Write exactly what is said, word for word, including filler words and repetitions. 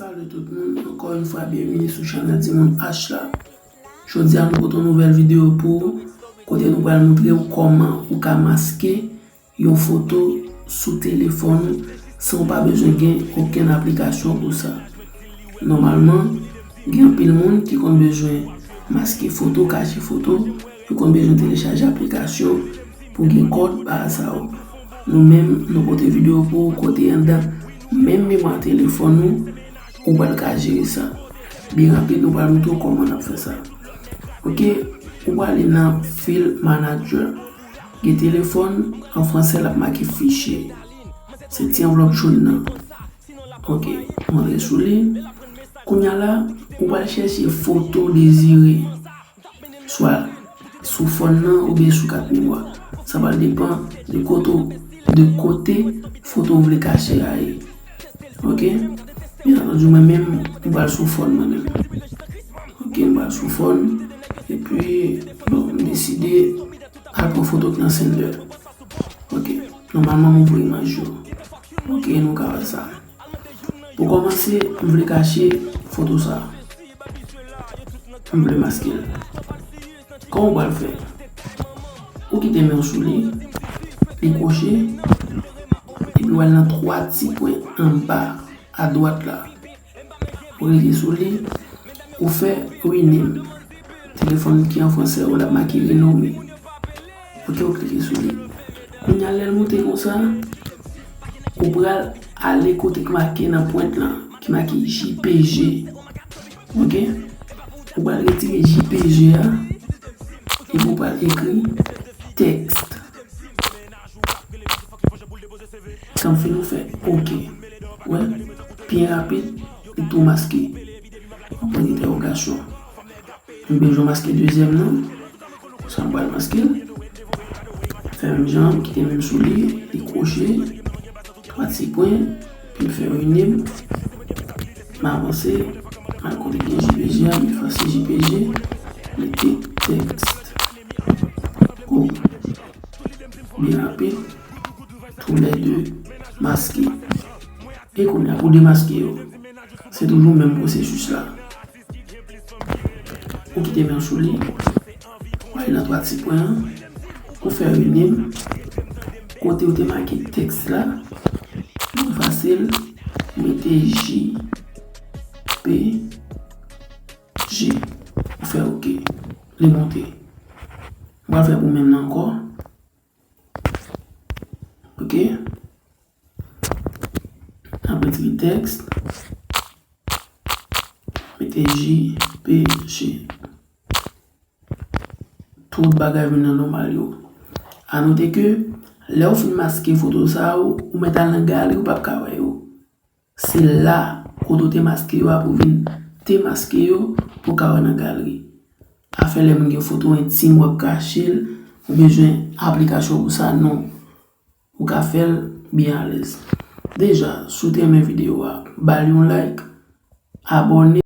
Salut tout moun, ankò yon fwa byenvini sou chanèl Timoun H la. Jodi a nou pote yon nouvèl videyo pou ou, kote nou pral montre w kòman ou ka maske yon foto sou telefòn ou san w pa bezwen gen okenn aplikasyon pou sa. Nòmalman, gen anpil moun ki konn bezwen maske foto, kache foto, yo konn bezwen telechaje aplikasyon pou gen kòd bagay sa yo. Nou menm, nou pote videyo pou ou kote anndan menm memwa telefòn ou, ou pral ka jere sa. Byen rapid, nou pral montre w kòman n ap fè sa. Ok, ou prale nan File Manager. Gen telefòn, an fransè, l ap make fichier. Se ti anvlòp jòn nan. Ok, ou antre sou li. Kounye a la, ou pral chèche foto dezire. Swa sou fòn nan oubyen sou kat memwa. Sa pral depann de kote, de kote foto ou vle kache a ye. Ok? Byen antandi, mwen menm, m pral sou fòn mwen menm. Ok, m pral sou fòn. Epi, bon, m deside al pran foto ki nan sender. Ok, nòmalman, m ouvri imaj yo. Ok, nou ka wè sa. Pou kòmanse, m vle kache foto sa. M vle maske l. Kòman w pral fè? Ou kite men w sou li, li kwoche, epi w al nan twa ti pwen anba adwat la. Ou klike sou li, ou fè rename. Telefòn ki an fransè, ou l ap make renome. Ok, ou klike sou li. Kounye a, lè l moute konsa, ou pral ale kote k make nan pwent lan, ki make J P G. Ok? Ou pral retire J P G a, epi ou pral ekri text. Kan fin ou fè ok. Wè, byen rapid, li tou maske. Yon pwen entèwogasyon. M bezwen maske dezyèm nan. Sa m pral maske l. Fè menm jan, m kite men m sou li, li kwoche, twa ti pwen, epi m fè rename. M avanse, m al kote gen J P G a, m efase J P G, mete text. Go. Byen rapid, toulède maske. E kounye a, pou demaske yo, se toujou menm pwosesis la. Ou kite men w sou li, ou ale nan twa ti pwen an, ou fè rename, kote ou te make text la, ou efase l, ou mete J P G, ou fè ok, li monte. M pral fè pou menm nan ankò. Ok. Apre ti text, mete J P G. Tout bagay vin nan nòmal yo. A note ke, lè w fin maske foto sa yo, ou mèt al nan galeri, ou p ap ka wè yo. Se la, kote w te maske yo a, pou w vin demaske yo, pou w ka wè nan galeri. Afè lè moun gen foto entim, w ap kache l, ou bezwen aplikasyon pou sa, non. Ou ka fè l byen alèz. Deja, si w te renmen videyo a, ba l yon like, abòne.